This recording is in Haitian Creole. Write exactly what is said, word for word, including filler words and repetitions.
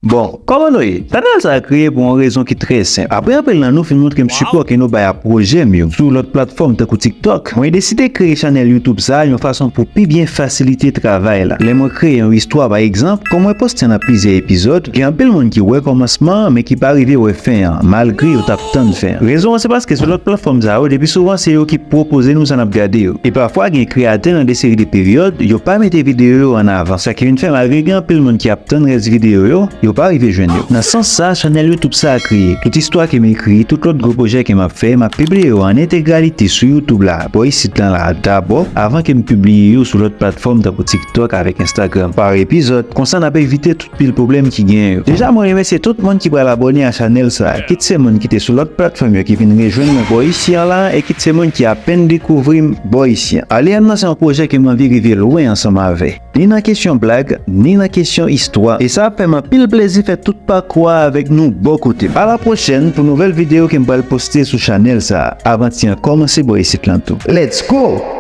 Bon, kòman nou ye? Chanèl sa a kreye pou yon rezon ki trè senp. Apre anpil nan nou fin montre m sipò ke nou bay a pwojè m yo sou lòt platfòm tankou TikTok, mwen deside kreye chanèl YouTube sa a yon fason pou pi byen fasilite travay la. Lè mwen kreye yon istwa, pa egzanp, kon mwen poste nan plizyè epizòd, gen anpil moun ki wè kòmansman an, men ki pa rive wè fen an, malgre yo t ap tann fen an. Rezon an se paske sou lòt platfòm sa yo, depi souvan se yo ki pwopoze nou sa n ap gade yo. E pafwa gen kreyatè nan de seri de peryòd, yo pa mete videyo yo an avan. Sa ki vin fè, malgre gen anpil moun ki ap tann rès videyo yo, yo pa rive jwenn yo. Nan sans sa, chanèl YouTube sa a kreye. Tout istwa ke m ekri, tout lòt gwo pwojè ke m ap fè, m ap pibliye yo an entegralite sou YouTube la, bò isit lan la, dabò, avan ke m pibliye yo sou lòt platfòm tankou TikTok avèk Instagram, pa epizòd. Konsa, n ap evite tout pil pwoblèm ki genyen yo. Deja, mwen remèsye tout moun ki pral abòne a chanèl sa a, kit se moun ki te sou lòt platfòm yo ki vin rejwenn mwen bò isi an la, e kit se moun ki apèn dekouvri m bò isi an. Aleyàn nan se yon pwojè ke m anvi rive lwen ansanm avè. Ni nan kesyon blag, ni nan kesyon istwa. E sa ap fè m anpil plezi fè tout pakou a avèk nou bò kote m. A la pwochèn pou nouvèl videyo ke m pral poste sou chanèl sa a. Avanti an kòmanse bò isit lan tou. Let's go!